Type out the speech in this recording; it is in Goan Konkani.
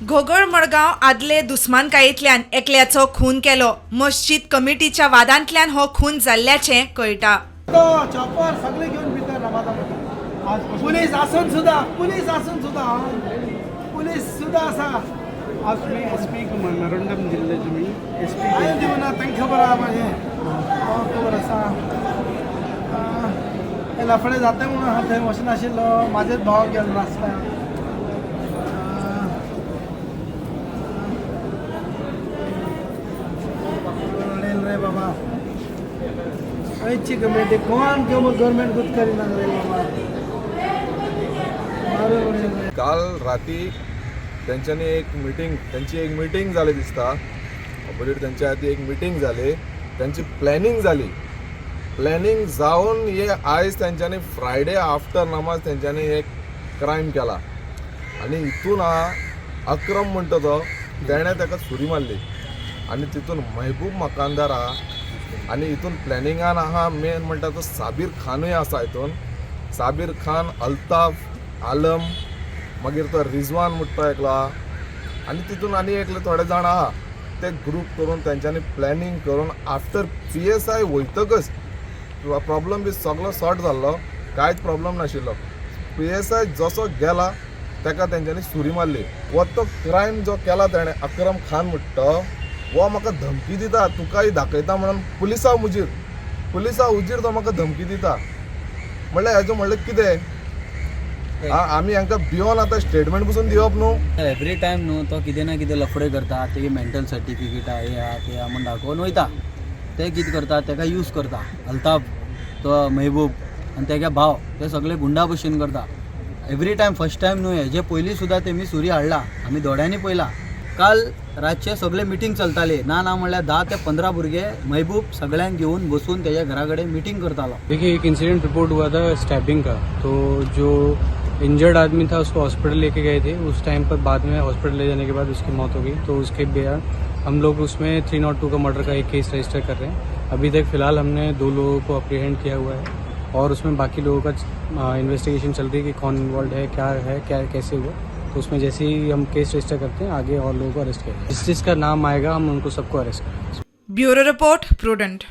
घोगळ मडगांव आदले दुस्मानकायेंतल्यान एकल्याचो खून केलो. मस्जिद कमिटीच्या वादांतल्यान हो खून जाल्ल्याचें कळटा. चॉपर सगळे घेऊन भितर नमाजा. पुलीस आसून सुद्धा, पुलीस आसून सुद्धा, पुलीस सुद्धा आसा. आज तुम्ही एस पी मेमोरंडम दिल्ले तुम्ही एस पी? हांवें दिवना, तांकां खबर आहा. म्हाजें खबर आसा. हे लफडे जाता म्हणून हांव थंय वचनाशिल्लो. म्हाजेच भाव गेलो नासता. रे बाबा, खंयची कमिटी, कोण गव्हर्मेंट गुत करिना रे बाबा, मारून उडयलें. काल राती तेंच्यांनी एक मिटींग, तेंची एक मिटींग जाली दिसता. ऑपोजीट तेंच्या आदी एक मिटींग जाली, तेंची प्लॅनिंग जाली. प्लॅनिंग जावन हे आयज तेंच्यांनी फ्रायडे आफ्टर नमाज तेंच्यांनी एक क्रायम केला. आनी हितून हा अक्रम म्हणटा तो, तेणें ताका सुरी मारली. आनी तितून महबूब मकानदार आहा आनी हितून प्लॅनिंगान आहा. मेन म्हणटा तो साबीर खानूय आसा हितून. साबीर खान, अल्ताफ आलम, मागीर तो रिजवान म्हणटा तो एकलो आहा आनी तितून आनी एकले थोडे जाण आहा. ते ग्रूप करून तेंच्यांनी प्लॅनिंग करून आफ्टर पीएसआय वयतकच प्रॉब्लम बी सगलो सॉर्ट जाल्लो, कांयच प्रॉब्लम नाशिल्लो. पीएसआय जसो गेला ताका तेंच्यांनी सुरी मारली. हो तो क्रायम जो केला तेणें, अक्रम खान म्हणटा हो म्हाका धमकी दिता, तुकाय दाखयता म्हणून. पुलिसा हुजीर, पुलिसा हुजीर तो म्हाका धमकी दिता. म्हणल्यार हेजो म्हणल्यार कितें? आमी हांकां भियोन आतां स्टेटमेंट पसून दिवप न्हू. एवरी टायम न्हू तो कितें ना कितें लफडे करता. तेगे मेंटल सर्टिफिकेट आहा, हे आहा, ते आहा म्हूण दाखोवन वयता. ते कितें करता, तेका यूज करता. अल्ताफ, तो महबूब आनी तेगे भाव, ते सगळे गुंडा भशेन करता एवरी टायम. फर्स्ट टायम न्हू, हेजे पयलीं सुद्दां तेमी सुरी हाडला, आमी दोळ्यांनी पळयला. काल रातचे सगळे मिटींग चलताले. ना ना म्हणल्यार 10 ते 15 भुरगे महबूब सगळ्यांक घेवन बसून तेज्या घरा कडेन मिटींग करतालो. देखिए, एक इंसिडेंट रिपोर्ट हुआ था स्टैबिंग का, तो जो इंजर्ड आदमी था उसको हॉस्पिटल लेके गए थे उस टाइम पर. बाद में हॉस्पिटल ले जाने के बाद उसकी मौत हो गई. तो उसके बयान हम लोग उसमें 302 का मर्डर का एक केस रजिस्टर कर रहे हैं. अभी तक फ़िलहाल हमने दो लोगों को अप्रीहेंड किया हुआ है और उसमें बाकी लोगों का इन्वेस्टिगेशन चल रही है कि कौन इन्वॉल्व है, क्या है, क्या कैसे हुआ. तो उसमें जैसे ही हम केस रजिस्टर करते हैं, आगे और लोगों को अरेस्ट करेंगे. जिस जिसका नाम आएगा, हम उनको सबको अरेस्ट करेंगे. Bureau report, prudent.